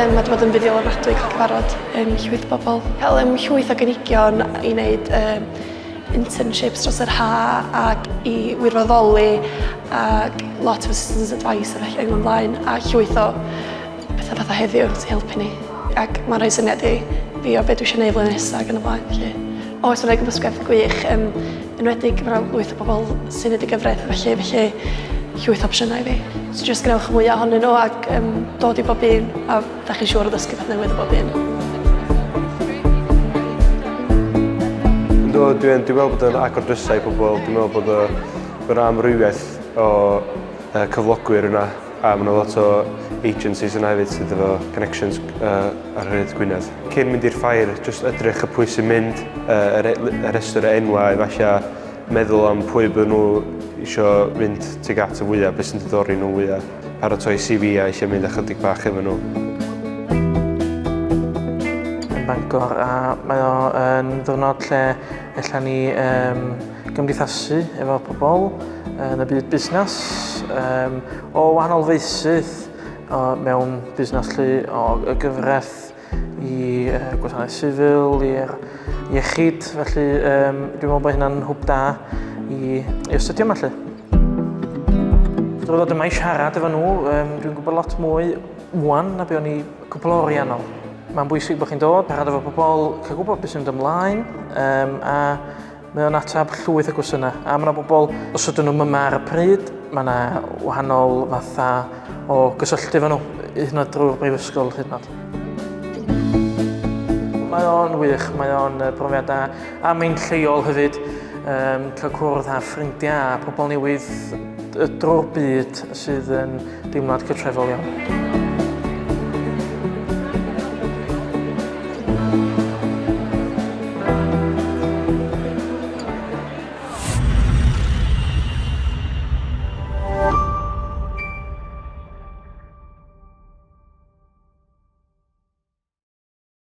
Mae wedi bod yn fuddiol ofnadwy cael cyfarfod llwyth o bobl. Cael llwyth o gynigion i wneud internships dros yr ha ac i wirfoddoli ac lot o citizens advice a felly yn ymlaen a llwyth o pethau fatha heddiw sy'n helpu ni. Ac mae'n rhoi syniad i fi o beth dwi eisiau gwneud flwyddyn nesaf ac yn y blaen. Felly, oes, mae'n rhoi gymysgedd gwych, enwedig mae lwyth o bobl sy'n neud y gyfraith a felly, felly llwyth o opsiynau i fi. So jyst gwnewch mwy ohonyn nhw ac dod i bob un a da chi'n siŵr o ddysgu peth newydd o bob un. Yndw, dwi'n dwi meddwl bod o'n agor drysau i pobl. Dwi'n meddwl bod o, bod 'na amrywiaeth o cyflogwyr yna a ma' 'na lot o agencies yna hefyd sydd efo connections ar hyd Gwynedd. Cyn mynd i'r ffair, jyst edrych y pwy sy'n mynd, yr, e, y rhestr o enwau, efallai meddwl am pwy bydden nhw eisiau mynd tuag at y fwyaf, beth sy'n diddori nhw fwyaf. Paratoi CV a eisiau mynd ychydig bach efo nhw. Yn Bangor a mae o yn ddiwrnod lle ella ni um, gymdeithasu efo pobl yn y byd busnes um, o wahanol feysydd o, mewn busnes llu o y gyfraith i uh, gwasanaeth sifil, i'r iechyd, felly um, dwi'n meddwl bod hynna'n hwb da i, i astudio yma lly. Drwy ddod yma i siarad efo nhw, um, dwi'n gwybod lot mwy wan na be o'n i cwpl o oriau nôl. Mae'n bwysig bod chi'n dod, siarad efo pobl, cael gwybod beth sy'n mynd ymlaen, um, a Mae o'n ateb llwyth o gwestiynau. A mae yna bobl, os ydyn nhw'n yma ar y pryd, mae yna wahanol fathau o gysylltu efo nhw, hyd yn oed drwy'r brifysgol hyd yn oed. Mae o'n wych, mae o'n brofiad da, a mae'n lleol hefyd, um, cael cwrdd â ffrindiau a pobl newydd drwy'r byd sydd yn deimlad cytrefol iawn.